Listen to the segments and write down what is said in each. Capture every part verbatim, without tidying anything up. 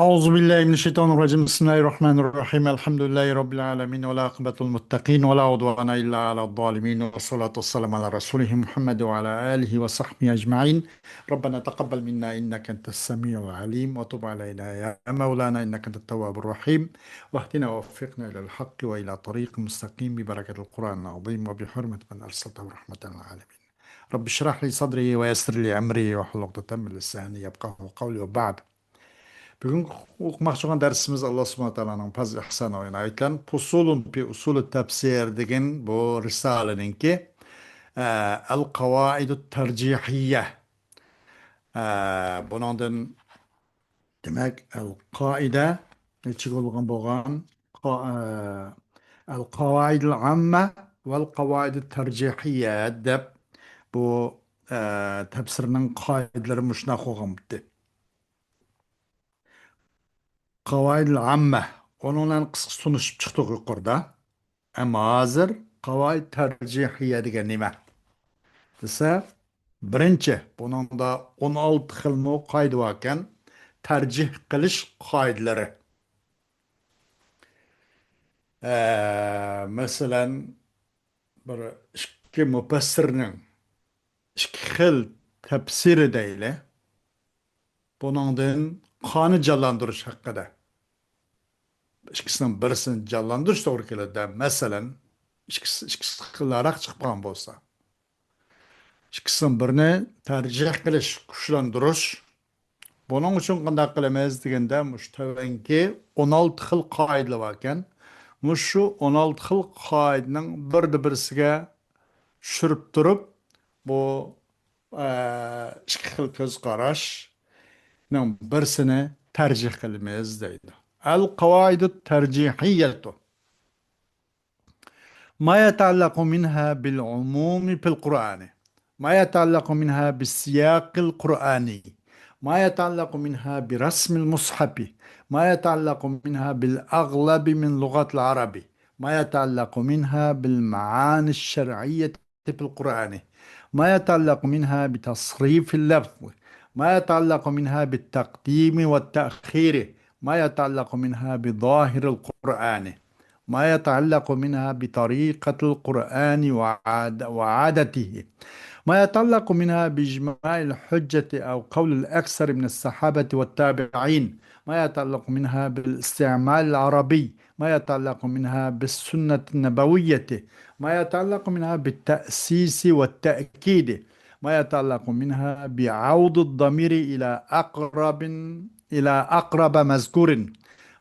أعوذ بالله من الشيطان الرجيم. بسم الله الرحمن الرحيم. الحمد لله رب العالمين، والعاقبة للمتقين، ولا عدوان إلا على الظالمين، والصلاة والسلام على رسوله محمد وعلى آله وصحبه أجمعين. ربنا تقبل منا إنك أنت السميع العليم، وتب علينا يا مولانا إنك أنت التواب الرحيم، واهدنا ووفقنا إلى الحق وإلى طريق مستقيم ببركة القرآن العظيم وبحرمة من أرسلته رحمة للعالمين. رب اشرح لي صدري ويسر لي أمري واحلل عقدة من لساني يفقهوا قولي وبعد. بۈگۈنكى ئوقۇماقچى بولغان دەرسىمىز ئاللا سۇبھانەھۇ ۋە تائالانىڭ پەزلى ئىھسانى ۋە ئىنايىتىلەرى، فصول في أصول التفسير دېگەن بۇ رىسالىنىڭكى، ئە، القواعد الترجيحية. ئە، بۇنىڭدىن، دېمەك، القاعدة ئىچىگە بولغان، بولغان قا-، ئە، القواعد العامة والقواعد الترجيحية دەپ بۇ، ئە، تەپسىرنىڭ قائىدىلىرى مۇشۇنداق بولغان بولدى. قاۋائىدىل ئاممە، ئۇنىڭ بىلەن قىسقىچە تونۇشۇپ چىقتۇق يۇقىرىدا. ئەمما ھازىر قاۋائىد تەرجىھىيە دېگەن نېمە دېسە، بىرىنچى، بۇنىڭدا ئون ئالتە خىلمۇ قائىدە باركەن، تەرجىھ قىلىش قائىدىلىرى. ئە، مەسىلەن، بىر ئىككى مۇپەسسىرنىڭ ئىككى خىل تەپسىرى دەيلى. بۇنىڭدىن قانى جانلاندۇرۇش ھەققىدە. ئىككىسىنىڭ بىرسىنى جانلاندۇرۇش توغرا كېلىدۇ. مەسىلەن، ئىككىسى، ئىككىسى خىلراق چىقىپ قالغان بولسا. ئىككىسىنىڭ بىرىنى تەرجىھ قىلىش، كۈچلەندۈرۈش. بۇنىڭ ئۈچۈن قانداق قىلىمىز دېگەندە، مۇشۇ تۆۋەنكى ئون ئالتە خىل قائىدىلەر باركەن. مۇشۇ ئون ئالتە خىل قائىدىنىڭ بىردە بىرسىگە چۈشۈرۈپ تۇرۇپ، بۇ، ئە، ئىككى خىل كۆز قاراشنىڭ بىرسىنى تەرجىھ قىلىمىز دەيدۇ. القواعد الترجيحية. ما يتعلق منها بالعموم في القرآن، ما يتعلق منها بالسياق القرآني، ما يتعلق منها برسم المصحف، ما يتعلق منها بالأغلب من لغة العرب، ما يتعلق منها بالمعاني الشرعية في القرآن، ما يتعلق منها بتصريف اللفظ، ما يتعلق منها بالتقديم والتأخير، ما يتعلق منها بظاهر القرآن، ما يتعلق منها بطريقة القرآن وعاد-، وعادته، ما يتعلق منها بإجماع الحجة أو قول الأكثر من الصحابة والتابعين، ما يتعلق منها بالاستعمال العربي، ما يتعلق منها بالسنة النبوية، ما يتعلق منها بالتأسيس والتأكيد، ما يتعلق منها بعود الضمير إلى أقرب، إلى أقرب مذكور،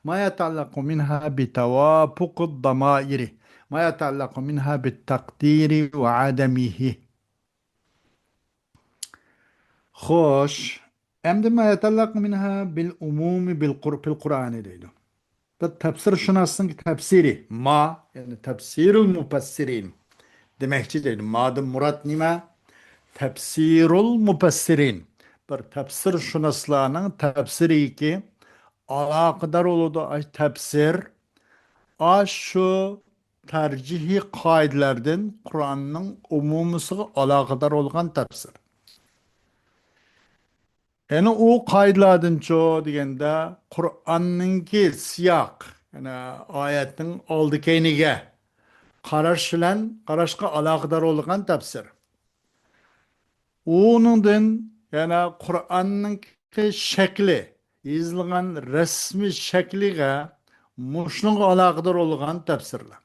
ما يتعلق منها بتوافق الضمائر، ما يتعلق منها بالتقدير وعدمه. خوش، ئەمدى ما يتعلق منها بالعموم بالقر-، في القرآن دەيدۇ. بىر تەپسىرشۇناسنىڭ تەپسىرى، ما، يەنى تەپسىرۇل مۇپەسسىرىن دېمەكچى دەيدۇ. مادىن مۇراد نېمە؟ تەپسىرۇل مۇپەسسىرىن. بىر تەپسىرشۇناسلارنىڭ تەپسىرىكى ئالاقىدار بولىدۇ. ئاش تەپسىر، ئاشۇ تەرجىھىي قائىدىلەردىن قۇرئاننىڭ ئومۇمىسىغا ئالاقىدار بولغان تەپسىر. يەنى ئۇ قائىدىلەردىنچۇ دېگەندە، قۇرئاننىڭكى سىياق، يەنى ئايەتنىڭ ئالدى كەينىگە قاراش بىلەن، قاراشقا ئالاقىدار بولغان تەپسىر. ئۇنىڭدىن يەنە قۇرئاننىڭكى شەكلى، يېزىلغان رەسمىي شەكلىگە، مۇشۇنىڭغا ئالاقىدار بولغان تەپسىرلەر.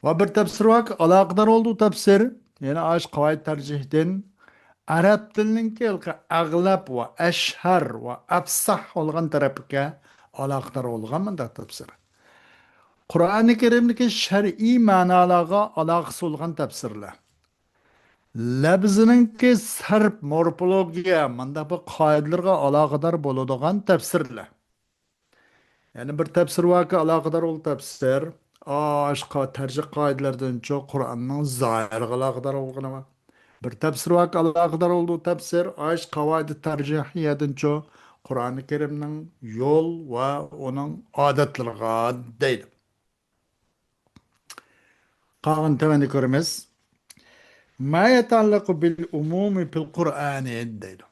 ۋە بىر تەپسىر باركى، ئالاقىدار بولىدۇ تەپسىر. يەنى ئاش قاۋايىد تەرجىھدىن ئەرەب تىلىنىڭكى ھېلىقى ئەغلەب ۋە ئەشھەر ۋە ئەپساھ بولغان تەرەپكە ئالاقىدار بولغان مۇنداق تەپسىر. قۇرئانى كەرىمدىكى شەرئىي مەنالارغا ئالاقىسى بولغان تەپسىرلەر. لەپزىنىڭكى سەرپ، مورفولوگىيە، مۇنداق بىر قائىدىلىرىغا ئالاقىدار بولىدىغان تەپسىرلەر. يەنى بىر تەپسىر باركى، ئالاقىدار بولىدۇ تەپسىر. ئاشقا تەرجىھ قائىدىلەردىنچۇ قۇرئاننىڭ زاھىرىغا ئالاقىدار بولغىنى بار. بىر تەپسىر باركى، ئالاقىدار بولىدۇ تەپسىر. ئاش قاۋايىدى تەرجىھىيەدىنچۇ قۇرئانى كەرىمنىڭ يول ۋە ئۇنىڭ ئادەتلىرىغا دەيدۇ. قالغان تۆۋەندە كۆرىمىز. ما يتعلق بالعموم في القرآن دەيدۇ.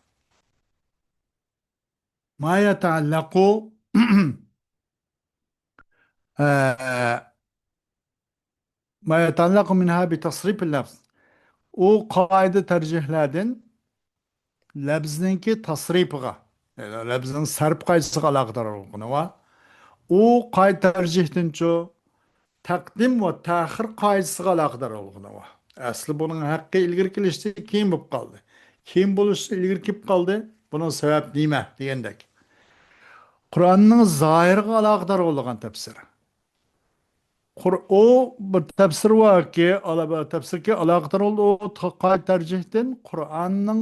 ما يتعلق، ئە، ما يتعلق منها بتصريف اللفظ. ئۇ قائىدە تەرجىھلەردىن لەپزنىڭكى تەسرىپىغا، يەنى لەپزنىڭ سەرپ قائىدىسىغا ئالاقىدار بولغىنى بار. ئۇ قائىدە تەرجىھتىنچۇ تەقدىم ۋە تەخىر قائىدىسىغا ئالاقىدار بولغىنى بار. ئەسلى بۇنىڭ ھەققى ئىلگىرى كېلىشتى، كېيىن بولۇپ قالدى. كېيىن بولۇشتىن ئىلگىرى كېلىپ قالدى. بۇنىڭ سەۋەبى نېمە دېگەندەك. قۇرئاننىڭ زاھىرىغا ئالاقىدار بولغان تەپسىر. قۇر-، ئۇ بىر تەپسىر باركى، ئالا-، بىر تەپسىرگە ئالاقىدار بولىدۇ. ئۇ تا-، قائىدە تەرجىھتىن قۇرئاننىڭ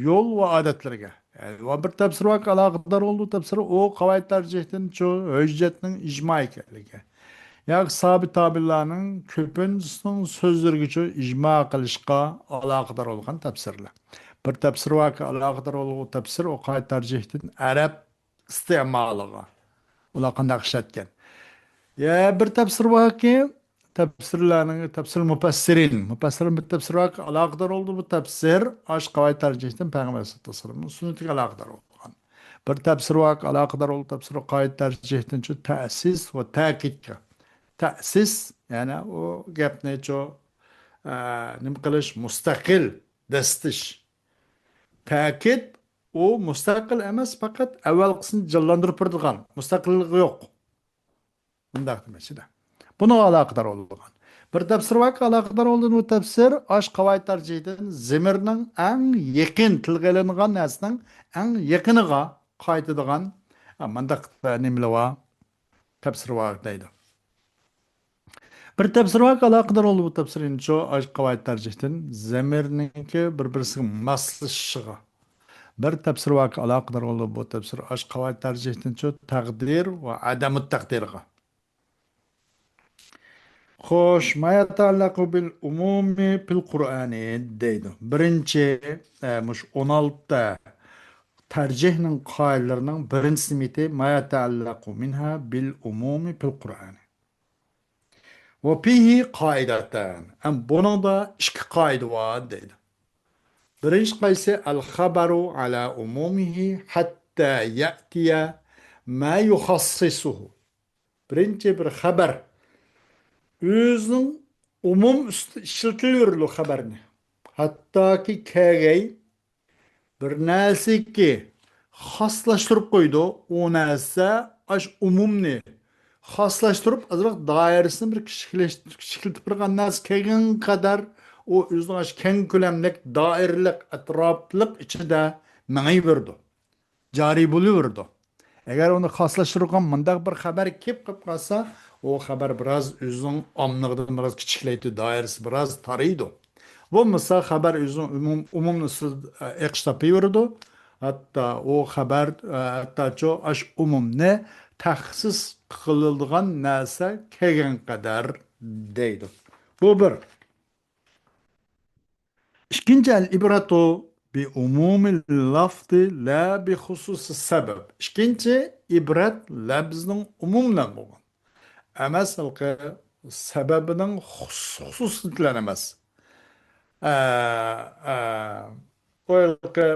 يول ۋە ئادەتلىرىگە. يەنى ۋە بىر تەپسىر باركى، ئالاقىدار بولىدۇ. تەپسىر ئۇ قائىدە تەرجىھتىن شۇ ھۆججەتنىڭ ئىجما ئىكەنلىكى. ياكى سابىت تابىنلارنىڭ كۆپىنچىسىنىڭ سۆزلىرىگە شۇ ئىجما قىلىشقا ئالاقىدار بولغان تەپسىرلەر. بىر تەپسىر باركى، ئالاقىدار بولغان تەپسىر ئۇ قائىدە تەرجىھتىن ئەرەب ئىستېمالىغا. ئۇلار قانداق ئىشلەتكەن؟ يا بىر تەپسىر باركى، تەپسىرلەرنىڭ، تەپسىر مۇپەسسىرىن. مۇپەسسىرىن بىر تەپسىر باركى، ئالاقىدار بولىدۇ بۇ تەپسىر. ئاش قاۋايىد تەرجىھتىن پەيغەمبەر ئەلەيھىسسالام سۈننىتىگە ئالاقىدار بولغان. بىر تەپسىر باركى، ئالاقىدار بولىدۇ تەپسىر قاۋايىد تەرجىھتىن شۇ تەسىس ۋە تەكىدكە. تەسىس، يەنى ئۇ گەپنى شۇ، ئە، نېمە قىلىش، مۇستەقىل دەسسىتىش. تەكىد، ئۇ مۇستەقىل ئەمەس، پەقەت ئەۋۋەلقىسىنى جانلاندۇرۇپ بېرىدىغان، مۇستەقىللىقى يوق. مۇنداق دېمەكچىدە. بۇنىڭغا ئالاقىدار بولىدىغان. بىر تەپسىر باركى، ئالاقىدار بولىدۇ بۇ تەپسىر، ئاش قاۋايىد تەرجىھىدىن زېمىرنىڭ ئەڭ يېقىن، تىلغا ئېلىنغان نەرسىنىڭ ئەڭ يېقىنىغا قايتىدىغان، ئە، مۇنداق نېمىلەر بار، تەپسىر بار دەيدۇ. بىر تەپسىر باركى، ئالاقىدار بولىدۇ بۇ تەپسىر، ئىنچۇ ئاش قاۋايىد تەرجىھتىن زەمىرنىڭكى بىر-بىرسىگە ماسلىشىشىغا. بىر تەپسىر باركى، ئالاقىدار بولىدۇ بۇ تەپسىر ئاش قاۋايىد تەرجىھتىنچۇ تەقدىر ۋە ئەدەمۇت تەقدىرغا. خوش، ما يتعلق بالعموم في القرآن دەيدۇ. بىرىنچى، ئە، مۇشۇ ئون ئالتە تەرجىھنىڭ قائىدىلىرىنىڭ بىرىنچىسى نېمىتى؟ ما يتعلق منها بالعموم في القرآن. وفيه قاعدتان. ھەم بۇنىڭدا ئىككى قائىدە بار دەيدۇ. بىرىنچى قايسى؟ الخبر على عمومه حتى يأتي ما يخصصه. بىرىنچى بىر خەۋەر ئۆزىنىڭ ئومۇم ئۈستىدە ئىشلىتىلىۋېرىدۇ خەۋەرنى. ھەتتاكى كەلگەي بىر نەرسىكى خاسلاشتۇرۇپ قويىدۇ. ئۇ نەرسە ئاش ئومۇمنى خاسلاشتۇرۇپ، ئازراق دائىرىسىنى بىر كىچىكلەش-، كىچىكلىتىپ بېرىدىغان نەرسە كەلگەن قەدەر ئۇ ئۆزىنىڭ ئاش كەڭ كۆلەملىك، دائىرىلىك، ئەتراپلىق ئىچىدە مېڭىۋېرىدۇ. جارى بولۇۋېرىدۇ. ئەگەر ئۇنى خاسلاشتۇرغان مۇنداق بىر خەۋەر كېلىپ قېلىپ قالسا، ئۇ خەۋەر بىراز ئۆزىنىڭ ئاممىلىقىدىن بىراز كىچىكلەيدۇ، دائىرىسى بىراز تارىيىدۇ. بولمىسا خەۋەر ئۆزىنىڭ ئومۇم، ئومۇمنىڭ ئۈستىدە، ئە، ئېقىش تاپىۋېرىدۇ. ھەتتا ئۇ خەۋەر، ئە، ھەتتاچۇ ئاش ئومۇمنى تەخسىس قىلىدىغان نەرسە كەلگەن قەدەر دەيدۇ. بۇ بىر. ئىككىنچى، العبرة بعموم اللفظ لا بخصوص السبب. ئىككىنچى، ئىبرەت لەپزنىڭ ئومۇمى بىلەن بولغان. ئەمەس ھېلىقى سەبەبىنىڭ خۇس-، خۇسۇسىيىتى بىلەن ئەمەس. ئە، ئە، ئۇ ھېلىقى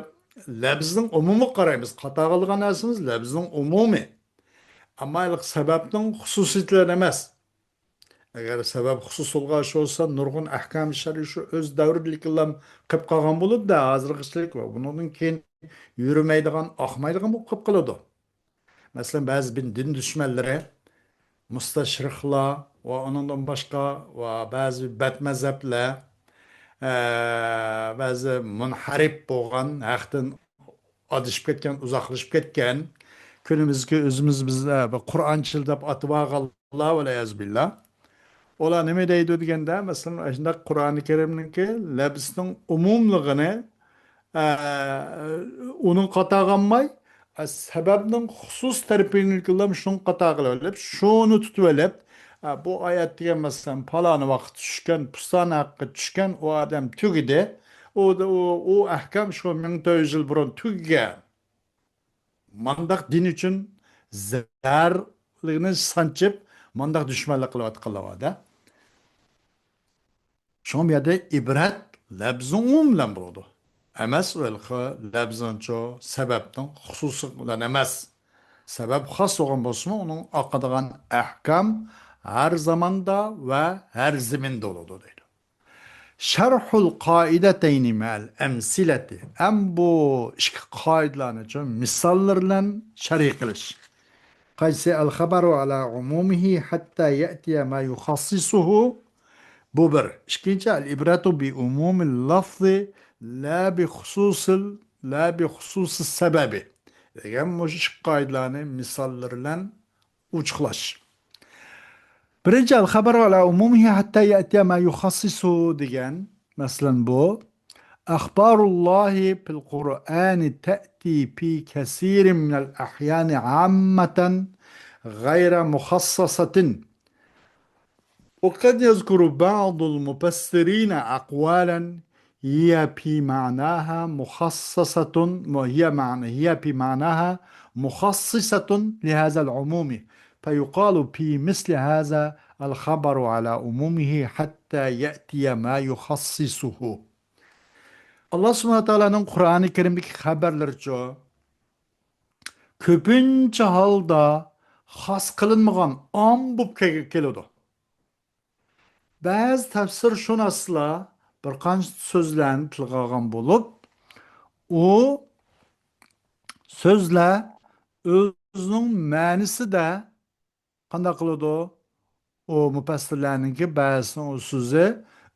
لەپزنىڭ ئومۇمىغا قارايمىز. خاتا قىلغان نەرسىمىز لەپزنىڭ ئومۇمى. ئەمما ھېلىقى سەبەبنىڭ خۇسۇسىيىتى بىلەن ئەمەس. ئەگەر سەۋەب خۇسۇس بولغان ئىش بولسا، نۇرغۇن ئەھكام شەرئى شۇ ئۆز دەۋرىدىلا قېلىپ قالغان بولىدۇ-دە، ھازىرغىچىلىك ۋە بۇنىڭدىن كېيىن يۈرمەيدىغان، ئاقمايدىغان بولۇپ قېلىپ قالىدۇ. مەسىلەن، بەزى بىر دىن دۈشمەنلىرى، مۇستەشرىقلار ۋە ئۇنىڭدىن باشقا ۋە بەزى بەدمەزھەپلەر، ئە، بەزى مۇنھەرىپ بولغان، ھەقتىن ئادىشىپ كەتكەن، ئۇزاقلىشىپ كەتكەن، كۈنىمىزدىكى ئۆزىمىز بىز، ئە، بىر قۇرئانچىل دەپ ئاتىۋالغانلار، ۋەلئىيازۇبىللا. ئۇلار نېمە دەيدۇ دېگەندە، مەسىلەن، ئاشۇنداق قۇرئانى كەرىمنىڭكى لەپزىنىڭ ئومۇملۇقىنى، ئە، ئۇنىڭ قاتاغا ئالماي، ئە، سەۋەبنىڭ خۇسۇس تەرىپىنى شۇنىڭ قاتاغا قىلىۋېلىپ، شۇنى تۇتۇۋېلىپ، ئە، بۇ ئايەت دېگەن، مەسىلەن، پالانى ۋاقىت چۈشكەن، پۇستانى ھەققى چۈشكەن، ئۇ ئادەم تۈگىدى. ئۇ، ئۇ، ئۇ ئەھكام شۇ مىڭ تۆت يۈز يىل بۇرۇن تۈگىگەن. مانداق دىن ئۈچۈن زەرلىكنى سانچىپ، مانداق دۈشمەنلىك قىلىۋاتقانلار بار-دە. شۇڭا بۇ يەردە ئىبرەت لەپزىنىڭ ئومۇمى بىلەن بولىدۇ. ئەمەس، ھېلىقى لەپزىنچۇ سەۋەبنىڭ خۇسۇسى بىلەن ئەمەس. سەۋەب خاس بولغان بولسىمۇ، ئۇنىڭ ئاقىدىغان ئەھكام ھەر زاماندا ۋە ھەر زېمىندا بولىدۇ دەيدۇ. شرح القاعدتين مع الأمثلة. ئەم بۇ ئىككى قائىدىلەرنى مىساللار بىلەن شەرھ قىلىش. قايسى؟ الخبر على عمومه حتى يأتي ما يخصصه. بۇ بىر. ئىككىنچى، العبرة بعموم اللفظ لا بخصوص ال-، لا بخصوص السبب دېگەن مۇشۇ ئىككى قائىدىلەرنى مىساللار بىلەن ئوچۇقلاش. بىرىنچى، الخبر على عمومه حتى يأتي ما يخصصه دېگەن، مەسىلەن، بۇ أخبار الله في القرآن تأتي في كثير من الأحيان عامة غير مخصصة. وقد يذكر بعض المفسرين أقوالا هي في معناها مخصصة، هي معنى، هي في معناها مخصصة لهذا العموم، فيقال في مثل هذا الخبر على عمومه حتى يأتي ما يخصصه. ئاللا سۇبھانەھۇ ۋە تائالانىڭ قۇرئانى كەرىمدىكى خەۋەرلىرىچۇ، كۆپىنچە ھالدا خاس قىلىنمىغان، ئام بولۇپ كەل-، كېلىدۇ. بەزى تەپسىرشۇناسلار بىر قانچە سۆزلەرنى تىلغا ئالغان بولۇپ، ئۇ سۆزلەر ئۆزىنىڭ مەنىسىدە قانداق قىلىدۇ؟ ئۇ مۇپەسسىرلەرنىڭكى بەزىسىنىڭ ئۇ سۆزى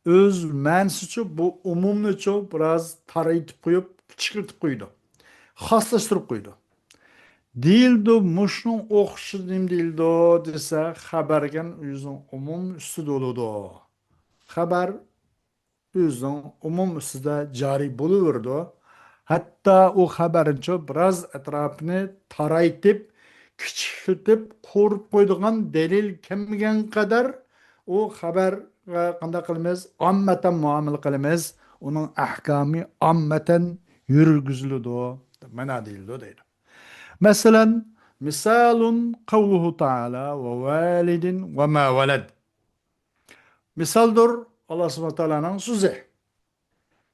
ئۆز مەنىسىچۇ، بۇ ئومۇمنىچۇ بىراز تارىيتىپ قويۇپ، كىچىكلىتىپ قويىدۇ، خاسلاشتۇرۇپ قويىدۇ. دېيىلىدۇ، مۇشۇنىڭ ئوخشىشى نېمە دېيىلىدۇ دېسە، خەبەرگەن ئۆزىنىڭ ئومۇم ئۈستىدە بولىدۇ. خەبەر ئۆزىنىڭ ئومۇم ئۈستىدە جارى بولۇۋېرىدۇ. ھەتتا ئۇ خەبەرنىچۇ بىراز ئەتراپىنى تارايتىپ، كىچىكلىتىپ، قورۇپ قويىدىغان دەلىل كەلمىگەن قەدەر ئۇ خەبەرگە قانداق قىلىمىز؟ ئاممەتەن مۇئامىلە قىلىمىز. ئۇنىڭ ئەھكامى ئاممەتەن يۈرگۈزۈلىدۇ، مانا دېيىلىدۇ دەيدۇ. مەسىلەن، مىسالۇن قەۋلۇھۇ تائالا ۋە ۋالىدىن ۋە ما ۋەلەد. مىسالدۇر ئاللا سۇبھانەھۇ ۋە تائالانىڭ سۆزى.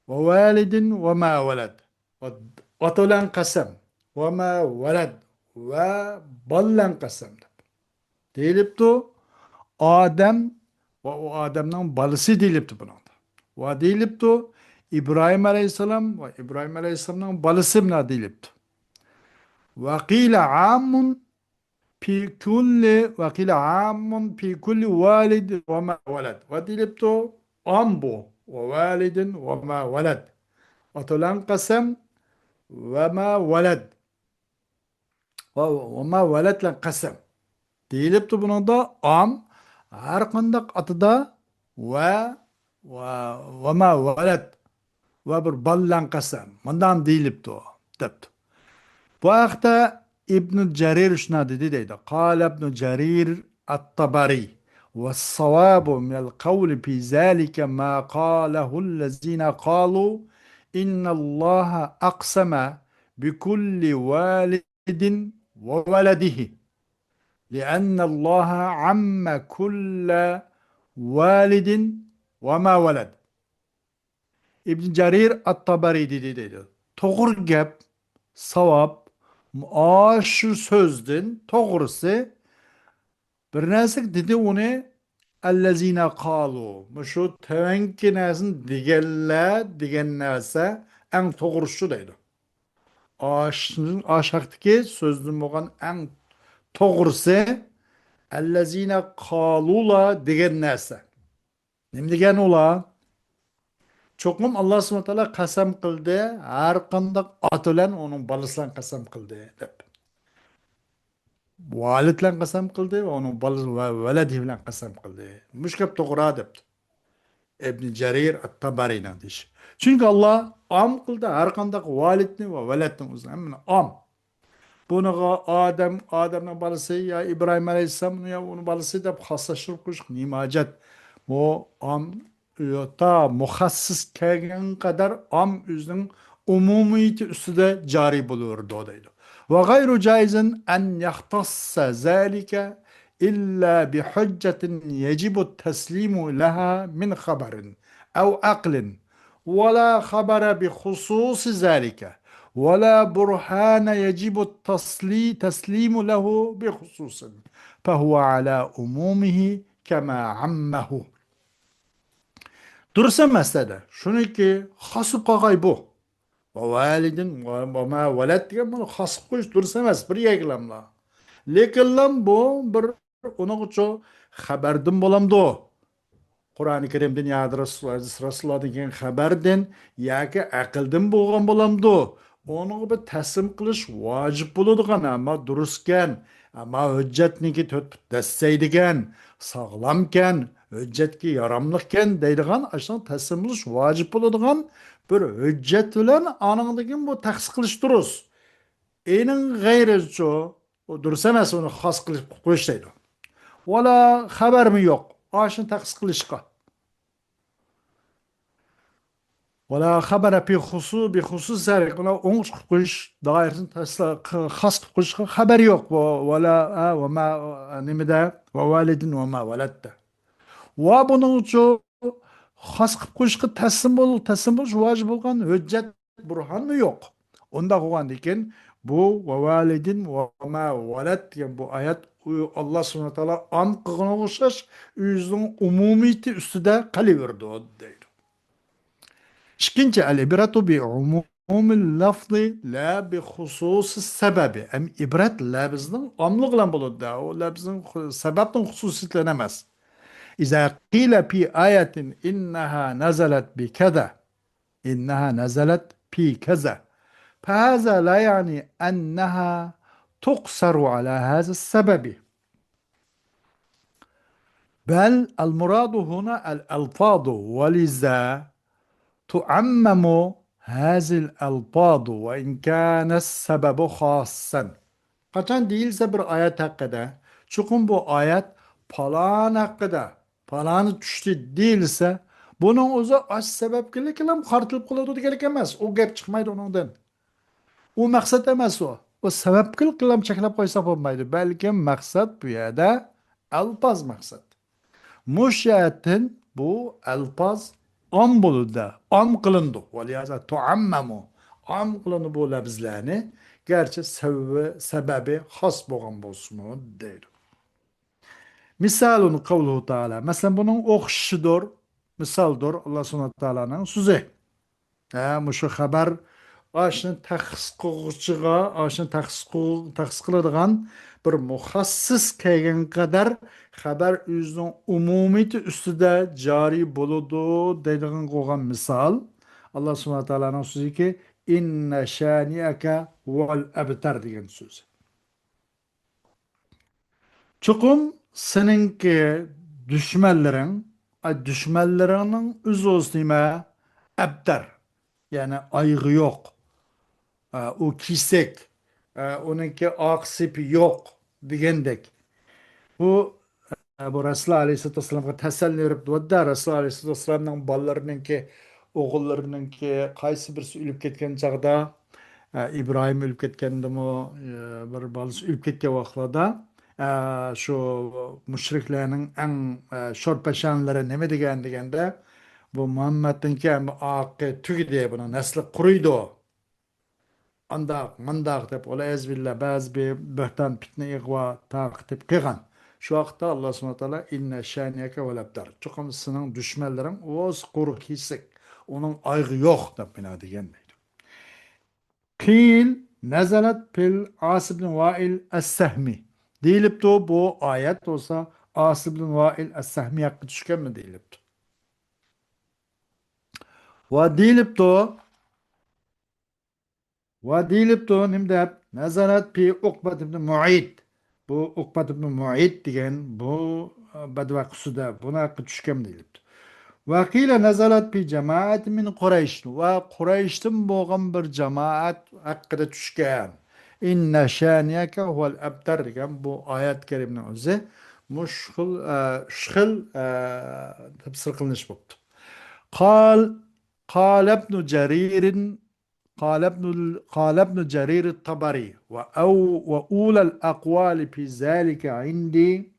ۋە ۋالىدىن ۋە ما ۋەلەد. ئاتا بىلەن قەسەم. ۋە ما ۋەلەد. ۋە بالا بىلەن قەسەم دەپ. دېيىلىپتۇ، ئادەم ۋە ئۇ ئادەمنىڭ بالىسى دېيىلىپتۇ بۇنىڭدا. ۋە دېيىلىپتۇ، ئىبراھىم ئەلەيھىسسالام ۋە ئىبراھىم ئەلەيھىسسالامنىڭ بالىسى مۇنا دېيىلىپتۇ. ۋە قىلە ئاممۇن في كل، وقيل عام في كل والد وما ولد. ۋە دېيىلىپتۇ، ئام بۇ. ۋە ۋالىدىن ۋە ما ۋەلەد. ئاتا بىلەن قەسەم، ۋە ما ۋەلەد. ۋە، ۋە ما ۋەلەد بىلەن قەسەم. دېيىلىپتۇ بۇنىڭدا ئام، ھەر قانداق ئاتىدا ۋە، ۋە، ۋە ما ۋەلەد. ۋە بىر بالا بىلەن قەسەم. مۇنداق دېيىلىپتۇ، دەپتۇ. بۇ ھەقتە ئىبنى جەرىر شۇنداق دېدى دەيدۇ. قال ابن جرير الطبري، والصواب من القول في ذلك ما قاله الذين قالوا إن الله أقسم بكل والد وولده، لأن الله عم كل والد وما ولد. ئىبن جەرىر ئەت-تەبەرى دېدى دەيدۇ. توغرا گەپ، ساۋاب، ئاشۇ سۆزدىن توغرىسى، بىر نەرسىگە دېدى ئۇنى، ئەللەزىنە قالۇ، مۇشۇ تۆۋەنكى نەرسىنى دېگەنلەر دېگەن نەرسە ئەڭ توغرىسى شۇ دەيدۇ. ئاش-، ئاشاقتىكى سۆزدىن بولغان ئەڭ توغرىسى، ئەللەزىنە قالۇلا دېگەن نەرسە. نېمە دېگەن ئۇلار؟ چوقۇم ئاللا سۇبھانەھۇ ۋە تائالا قەسەم قىلدى، ھەر قانداق ئاتا بىلەن ئۇنىڭ بالىسى بىلەن قەسەم قىلدى، دەپ. ۋالىد بىلەن قەسەم قىلدى ۋە ئۇنىڭ بالىسى ۋە ۋەلەدى بىلەن قەسەم قىلدى. مۇشۇ گەپ توغرا، دەپتۇ ئىبنى جەرىر ئەت-تەبەرىنىڭ دېيىشى. چۈنكى ئاللا ئام قىلدى ھەر قانداق ۋالىدنى ۋە ۋەلەدنى، ئۆزىنى ھەممىنى ئام. بۇنىڭغا ئادەم، ئادەمنىڭ بالىسى يا ئىبراھىم ئەلەيھىسسالام يا ئۇنىڭ بالىسى دەپ خاسلاشتۇرۇپ قويۇشقا نېمە ھاجەت؟ بۇ ئام، تا مۇخەسسىس كەلگەن قەدەر ئام ئۆزىنىڭ ئومۇمىيىتى ئۈستىدە جارى بولۇۋېرىدۇ دەيدۇ. وغير جائز أن يختص ذلك إلا بحجة يجب التسليم لها من خبر أو عقل، ولا خبر بخصوص ذلك، ولا برهان يجب التسليم له بخصوص، فهو على عمومه كما عمه. دۇرۇس ئەمەس دەيدۇ. شۇنىڭكى خاس بولۇپ قالغاي بۇ. ۋە ۋالىدىن ۋە، ۋە ما ۋەلەد دېگەن بۇنى خاس قىلىپ قويۇش دۇرۇس ئەمەس، بىر يەرگىلاملا. لېكىنلا بۇ بىر ئۇنىڭغىچۇ خەبەردىن بولامدۇ؟ قۇرئانى كەرىمدىن ياكى رەسۇل-، رەسۇلۇللاھدىن كەلگەن خەبەردىن ياكى ئەقىلدىن بولغان بولامدۇ؟ ئۇنىڭغا بىر تەسلىم قىلىش ۋاجىپ بولىدىغان، ئەمما دۇرۇسكەن، ئەمما ھۆججەتنىڭكى تۆت پۇت دەسسەيدىكەن، ساغلامكەن، ھۆججەتكە ياراملىقكەن دەيدىغان، ئاشۇنىڭ تەسلىم بولۇش ۋاجىپ بولىدىغان بىر ھۆججەت بىلەن ئانىڭدىن كېيىن بۇ تەخسىس قىلىش دۇرۇس. ئېنىڭ غەيرىچۇ، ئۇ دۇرۇس ئەمەس، ئۇنى خاس قىلىپ قويۇش دەيدۇ. ۋالا خەۋەرمۇ يوق ئاشۇنى تەخسىس قىلىشقا. ۋالا خەبەرە پى خۇسۇ-، بى خۇسۇس زەلىك، ئۇنى ئوڭۇش قىلىپ قويۇش دائىرىسىنى تەسلا-، ق-، خاس قىلىپ قويۇشقا خەۋەر يوق. ۋە-، ۋالا، ئە، ۋە ما، نېمىدە؟ ۋە ۋالىدىن ۋە ما ۋەلەددە. ۋە بۇنىڭ ئۈچۈن خاس قىلىپ قويۇشقا تەسلىم بول-، تەسلىم بولۇش ۋاجىپ بولغان ھۆججەت بۇرھانمۇ يوق. ئۇنداق بولغاندىكىن بۇ ۋە ۋالىدىن ۋە ما ۋەلەد دېگەن بۇ ئايەت ئۇ ئاللا سۇبھانەھۇ ۋە تائالا ئام قىلغىنىغا ئوخشاش ئۆزىنىڭ ئومۇمىيىتى ئۈستىدە قېلىۋېرىدۇ دەيدۇ. ئىككىنچى، ئەل ئىبرەتۇ بى ئومۇمىل لەفزى لا بى خۇسۇسىس سەبەبى. ئەم ئىبرەت لەفزنىڭ ئاملىقى بىلەن بولىدۇ. ئۇ لەفزنىڭ خۇ-، سەبەبنىڭ خۇسۇسىيىتى بىلەن ئەمەس. إذا قيل في آية إنها نزلت بكذا، إنها نزلت في كذا، فهذا لا يعني أنها تقصر على هذا السبب، بل المراد هنا الألفاظ، ولذا تعمم هذه الألفاظ وإن كان السبب خاصا. قاچان دېيىلسە بىر ئايەت ھەققىدە، چوقۇم بۇ ئايەت پالان ھەققىدە، پالانى چۈشتى دېيىلسە، بۇنىڭ ئۆزى ئاشۇ سەۋەبكىلىكىلا قارىتىلىپ قالىدۇ دېگەنلىك ئەمەس. ئۇ گەپ چىقمايدۇ ئۇنىڭدىن. ئۇ مەقسەت ئەمەس ئۇ. ئۇ سەۋەبكىلىكىلا چەكلەپ قويساق بولمايدۇ. بەلكىم مەقسەت بۇ يەردە ئەلپاز مەقسەت. مۇشۇ جەھەتتىن بۇ ئەلپاز ئام بولىدۇ، ئام قىلىنىدۇ. ۋەلىھازا تۇئەممەمۇ. ئام قىلىنىدۇ بۇ لەپزلەرنى. گەرچە سەۋەبى، سەۋەبى خاس بولغان بولسىمۇ دەيدۇ. مىسالۇن قەۋلۇھۇ تائالا. مەسىلەن، بۇنىڭ ئوخشىشىدۇر، مىسالدۇر ئاللا سۇبھانەھۇ ۋە تائالانىڭ سۆزى. ھە، مۇشۇ خەۋەر ئاشۇنى تەخسىس قىلغۇچىغا، ئاشۇنى تەخسىس قىل-، تەخسىس قىلىدىغان بىر مۇخەسسىس كەلگەن قەدەر خەۋەر ئۆزىنىڭ ئومۇمىيىتى ئۈستىدە جارى بولىدۇ دەيدىغان قىلغان مىسال. ئاللا سۇبھانەھۇ ۋە تائالانىڭ سۆزىكى، ئىننە شانىئەكە ھۇۋەل ئەبتەر دېگەن سۆزى. چوقۇم سېنىڭكى دۈشمەنلىرىڭ، ئاي، دۈشمەنلىرىڭنىڭ ئۆزى ئۆزى نېمە؟ ئەبتەر. يەنى ئايىغى يوق. ئا، ئۇ كېسەك. ئا، ئۇنىڭكى ئارقا سېپى يوق دېگەندەك. بۇ ئە، بۇ رەسۇلۇللا ئەلەيھىسسالاتۇ ۋەسسالامغا تەسەللى بېرىپ تۇرۇۋاتىدۇ. رەسۇلۇللا ئەلەيھىسسالاتۇ ۋەسسالامنىڭ بالىلىرىنىڭكى، ئوغۇللىرىنىڭكى قايسى بىرسى ئۆلۈپ كەتكەن چاغدا، ئە، ئىبراھىم ئۆلۈپ كەتكەندىمۇ، ئە، بىر بالىسى ئۆلۈپ كەتكەن ۋاقىتلاردا، ئە، شۇ مۇشرىكلارنىڭ ئەڭ، ئە، شورپەشانلىرى نېمە دېگەن دېگەندە، بۇ مۇھەممەدنىڭكى ئەمدى ئاقى تۈگىدى، بۇنىڭ نەسلى قۇرۇيدۇ. ئانداق، مانداق دەپ، ۋەلئىيازۇبىللا، بەزى بىر بۆھتان، پىتنە، ئىغۋا تارقىتىپ قىلغان. شۇ ۋاقىتتا ئاللا سۇبھانەھۇ ۋە تائالا، ئىننە شانىئەكە ھۇۋەل ئەبتەر. چوقۇم سېنىڭ دۈشمەنلىرىڭ ئۇ قۇرۇق كېسەك، ئۇنىڭ ئايىغى يوق دەپ مانا دېگەن دەيدۇ. قىل نەزەلەت پىل ئاس ئىبن ۋائىل ئەس-سەھمى. دېيىلىپتۇ، بۇ ئايەت بولسا ئاس ئىبن ۋائىل ئەس-سەھمى ھەققىدە چۈشكەنمۇ دېيىلىپتۇ. ۋە دېيىلىپتۇ، ۋە دېيىلىپتۇ، نېمە دەپ؟ نەزەلەت پى ئۇقبەت ئىبن مۇئەيت. بۇ ئۇقبەت ئىبن مۇئەيت دېگەن بۇ، ئە، بەدۋەقە ئۈستىدە بۇنىڭ ھەققىدە چۈشكەن دېيىلىپتۇ. ۋە قىلە نەزەلەت پى جەمائەت مىن قۇرەيش. ۋە قۇرەيشتىن بولغان بىر جامائەت ھەققىدە چۈشكەن. ئىننە شانىئەكە ھۇۋەل ئەبتەر دېگەن بۇ ئايەت كەرىمنىڭ ئۆزى مۇشۇ خىل، ئە، ئۈچ خىل، ئە، تەپسىر قىلىنىش بوپتۇ. قال، قال ابن جرير قال ابن، قال ابن جرير الطبري، وأو-، وأولى الأقوال في ذلك عندي،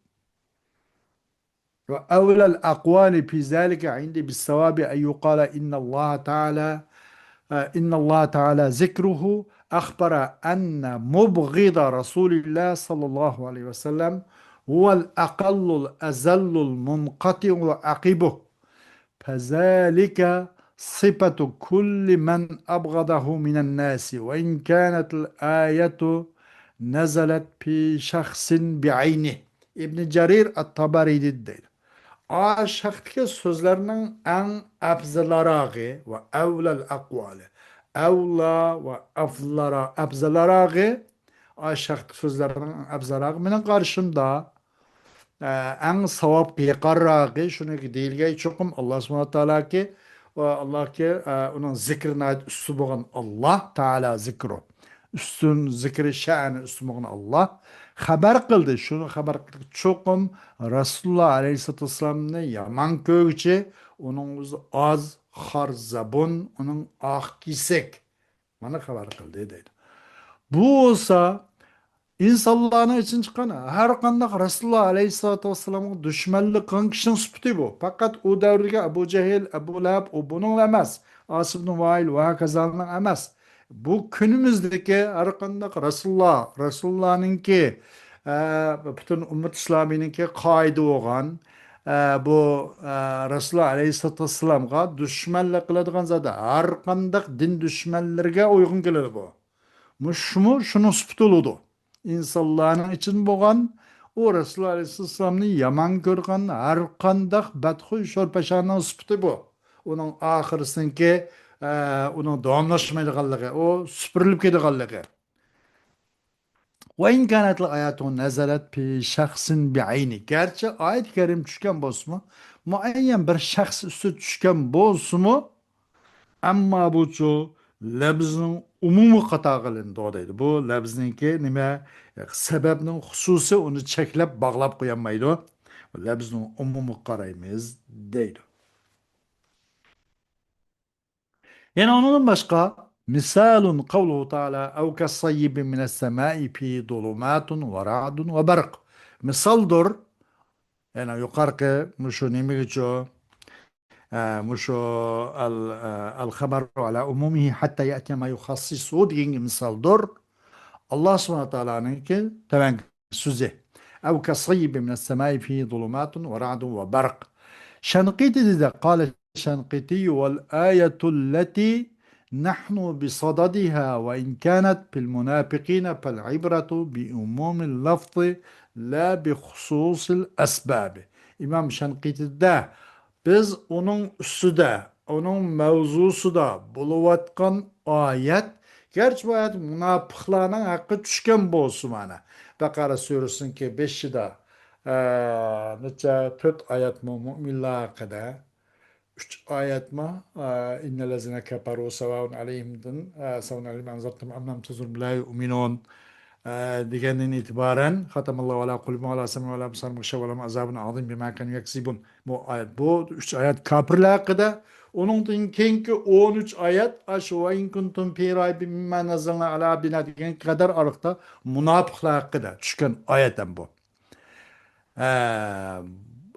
وأولى الأقوال في ذلك عندي بالصواب أن يقال إن الله تعالى إن الله تعالى ذكره أخبر أن مبغض رسول الله صلى الله عليه وسلم هو الأقل الأذل المنقطع عقبه، فذلك صفة كل من أبغضه من الناس، وإن كانت الآية نزلت في شخص بعينه. ئىبنى جەرىر ئەت-تابەرى دېدى، دەيدۇ. ئاشۇ ھەقتىكى سۆزلەرنىڭ ئەڭ ئەپزەلراغى ۋە ئەۋلەل ئەقۋالى، ئەۋلا ۋە ئەفزەلرا-، ئەپزەلراغى، ئاشۇ ھەقتىكى سۆزلەرنىڭ ئەڭ ئەپزەلراغى مېنىڭ قارىشىمدا، ئە، ئەڭ ساۋابقا يېقىنراقى، شۇنىڭكى دېيىلگەن چوقۇم ئاللا سۇبھانەھۇ ۋە تائالاكى، ئە، ئاللاكى، ئە، ئۇنىڭ زىكرى ناھايىتى ئۈستۈن بولغان ئاللا تائالا زىكرى. ئۈستۈن زىكرى شەنى ئۈستۈن بولغان ئاللا خەۋەر قىلدى. شۇنى خەۋەر قىلدى. چوقۇم رەسۇلۇللا ئەلەيھىسسالاتۇ ۋەسسالامنى يامان كۆرگۈچى، ئۇنىڭ ئۆزى ئاز، خار زەبۇن، ئۇنىڭ ئاق كېسەك. مانا خەۋەر قىلدى دەيدۇ. بۇ بولسا ئىنسانلارنىڭ ئىچىدىن چىققان ھەر قانداق رەسۇلۇللا ئەلەيھىسسالاتۇ ۋەسسالامغا دۈشمەنلىك قىلغان كىشىنىڭ سۈپىتى بۇ. پەقەت ئۇ دەۋردىكى ئەبۇ جەھىل، ئەبۇ لەھەب، ئۇ بۇنىڭلا ئەمەس. ئاسىبنى ۋائىل ۋە ھاكازانىڭ ئەمەس. بۇ كۈنىمىزدىكى ھەر قانداق رەسۇلۇللا، رەسۇلۇللانىڭكى، ئە، پۈتۈن ئۈممەت ئىسلامىينىڭكى قائىدە بولغان، ئە، بۇ، ئە، رەسۇلۇللا ئەلەيھىسسالاتۇ ۋەسسالامغا دۈشمەنلىك قىلىدىغان زادى ھەر قانداق دىن دۈشمەنلىرىگە ئۇيغۇن كېلىدۇ بۇ. مۇشۇمۇ شۇنىڭ سۈپىتى بولىدۇ. ئىنسانلارنىڭ ئىچىدىن بولغان، ئۇ رەسۇلۇللا ئەلەيھىسسالامنى يامان كۆرگەن ھەر قانداق بەتخۇي شورپەشانىڭ سۈپىتى بۇ. ئۇنىڭ ئاخىرىسىنىڭكى، ئە، ئۇنىڭ داۋاملاشمايدىغانلىقى، ئۇ سۈپۈرۈلۈپ كېتىدىغانلىقى. وَإِنْ كَانَتْ الْآيَاتُ نَزَلَتْ فِي شَخْصٍ بِعَيْنِهِ. گەرچە ئايەت كەرىم چۈشكەن بولسىمۇ، مۇئەييەن بىر شەخس ئۈستىدە چۈشكەن بولسىمۇ، ئەمما بۇچۇ لەپزنىڭ ئومۇمىي قاتارىغا ئېلىنىدۇ دەيدۇ. بۇ لەپزنىڭكى نېمە، سەۋەبنىڭ خۇسۇسى ئۇنى چەكلەپ باغلاپ قويالمايدۇ. لەپزنىڭ ئومۇمىغا قارايمىز دەيدۇ. يەنە ئۇنىڭدىن باشقا، مىسالۇن قەۋلۇھۇ تائالا، ئەۋ كەسەييىبىن مىنەس سەمائى فىھى زۇلۇماتۇن ۋە رەئدۇن ۋە بەرق. مىسالدۇر، يەنى يۇقارقى مۇشۇ نېمىگىچۇ، ئە، مۇشۇ ئەل، ئە، ئەل خەبەرۇ ئەلا ئومۇمىھى ھەتتا يەئتىيە ما يۇخەسسىسۇھۇ دېگەنگە مىسالدۇر. ئاللا سۇبھانەھۇ ۋە تائالانىڭكى تۆۋەنكى سۆزى. ئەۋ كەسەييىبىن مىنەس سەمائى فىھى زۇلۇماتۇن ۋە رەئدۇن ۋە بەرق. شەنقىتى دېدى، قالە شەنقىتى ۋەل ئايەتۇ لەتى نەھنۇ بىسەدەدىھا ۋە ئىن كانەت فىل مۇنافىقىنە فەل ئىبرەتۇ بىئومۇمىل لەفزى لا بىخۇسۇسىل ئەسبابى. ئىمام شەنقىتى دە، بىز ئۇنىڭ ئۈستىدە، ئۇنىڭ مەۋزۇسىدا بولۇۋاتقان ئايەت، گەرچە بۇ ئايەت مۇناپىقلارنىڭ ھەققىدە چۈشكەن بولسىمۇ، مانا، بەقەرە سۈرىسىنىڭكى بېشىدا، ئە، نەچچە، تۆت ئايەتمۇ مۇئمىنلار ھەققىدە، ئۈچ ئايەتمۇ، ئە، ئىننەللەزىنە كەفەرۇ سەۋائۇن ئەلەيھىمدىن، ئە، سەۋائۇن ئەلەيھىم ئەنزەرتەھۇم ئەم لەم تۇنزىرھۇم لا يۇئمىنۇن. ئە، دېگەندىن ئېتىبارەن، ختم الله على قلوبهم وعلى سمعهم وعلى أبصارهم غشاوة ولهم عذاب عظيم بما كانوا يكذبون. بۇ ئايەت، بۇ ئۈچ ئايەت كاپىرلار ھەققىدە، ئۇنىڭدىن كېيىنكى ئون ئۈچ ئايەت، ئاشۇ وَإِن كُنتُم فِي رَيْبٍ مِّمَّا نَزَّلْنَا عَلَى عَبْدِنَا دېگەنگە قەدەر ئارىلىقتا مۇناپىقلار ھەققىدە چۈشكەن ئايەت ھەم بۇ. ئە،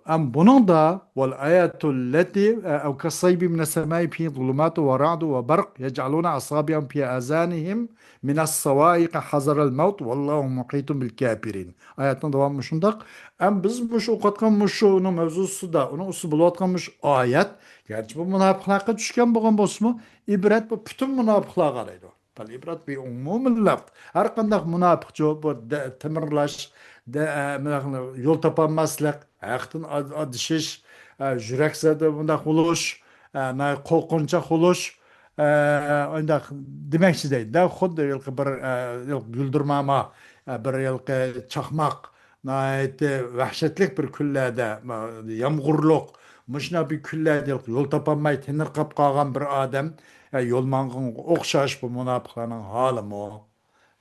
ئەم بۇنىڭدا، وَالْآيَةُ الَّتِي، ئە، أَوْ كَالصَّيِّبِ مِنَ السَّمَاءِ فِيهِ ظُلُمَاتٌ وَرَعْدٌ وَبَرْقٌ يَجْعَلُونَ أَصَابِعَهُمْ فِي آذَانِهِم مِّنَ الصَّوَاعِقِ حَذَرَ الْمَوْتِ وَاللَّهُ مُحِيطٌ بِالْكَافِرِينَ. ئايەتنىڭ داۋامى مۇشۇنداق. ئەم بىز مۇشۇ ئوقۇۋاتقان مۇشۇ ئۇنىڭ مەۋزۇسىدا، ئۇنىڭ ئۈستىدە بولۇۋاتقان مۇشۇ ئايەت، گەرچە بۇ مۇناپىقلارغا چۈشكەن بولغان بولسىمۇ، ئىبرەت بۇ پۈتۈن مۇناپىقلارغا دەيدۇ. فەل ئىبرەت بى ئومۇمىل لەفز. ھەر قانداق مۇناپىق، بۇ دە-، تىمىرلاش، دە-، ئە، يول تاپالماسلىق، ھەقتىن ئاد-، ئادىشىش، ئە، يۈرەك زەردە بۇنداق بولۇش، ئە، ناھايىتى قورقۇنچاق بولۇش، ئە، ئۇنداق دېمەكچى دەيدۇ. خۇددى ھېلىقى بىر، ئە، ھېلىقى گۈلدۈرماما، ئە، بىر ھېلىقى چاقماق، ناھايىتى ۋەھشەتلىك بىر كۈنلەردە، يامغۇرلۇق، مۇشۇنداق بىر كۈنلەردە يول تاپالماي تېنىرقاپ قالغان بىر ئادەم، ئە، يول ماڭغانغا ئوخشاش بۇ مۇناپىقلارنىڭ ھالىمۇ.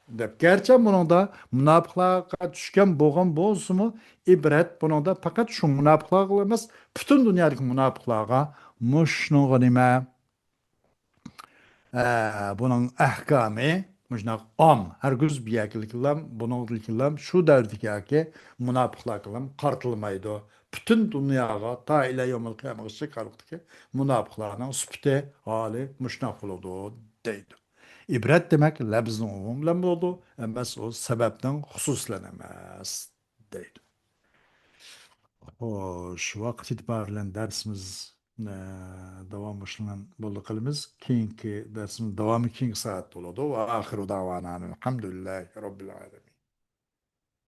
دەپ، گەرچە بۇنىڭدا مۇناپىقلارغا چۈشكەن بولغان بولسىمۇ، ئىبرەت بۇنىڭدا پەقەت شۇ مۇناپىقلارغا ئەمەس، پۈتۈن دۇنيادىكى مۇناپىقلارغا مۇشۇنىڭغا نېمە، ئە، بۇنىڭ ئەھكامى مۇشۇنداق ئام، ھەرگىز بۇ يەرگىلىكىلا، بۇنىڭدىكىلا، شۇ دەۋردىكى ياكى مۇناپىقلارغىلا قارىتىلمايدۇ. پۈتۈن دۇنياغا تا ئىلە يومىل قىيامىغىچە شەككارلىقتىكى مۇناپىقلارنىڭ سۈپىتى، ھالى مۇشۇنداق بولىدۇ دەيدۇ. ئىبرەت دېمەك لەپزىنىڭ ئومۇمى بىلەن بولىدۇ، ئەمەس ئۇ سەۋەبنىڭ خۇسۇسى بىلەن ئەمەس دەيدۇ. خوش، ۋاقىت ئېتىبارى بىلەن دەرسىمىز، ئە، داۋاملىشىدىغان بولدى قىلىمىز. كېيىنكى دەرسىمىز داۋامى كېيىنكى سائەتتە بولىدۇ. ۋە ئاخىرۇ داۋانا ئەلھەمدۇلىللاھى رەببىل ئالەمىن.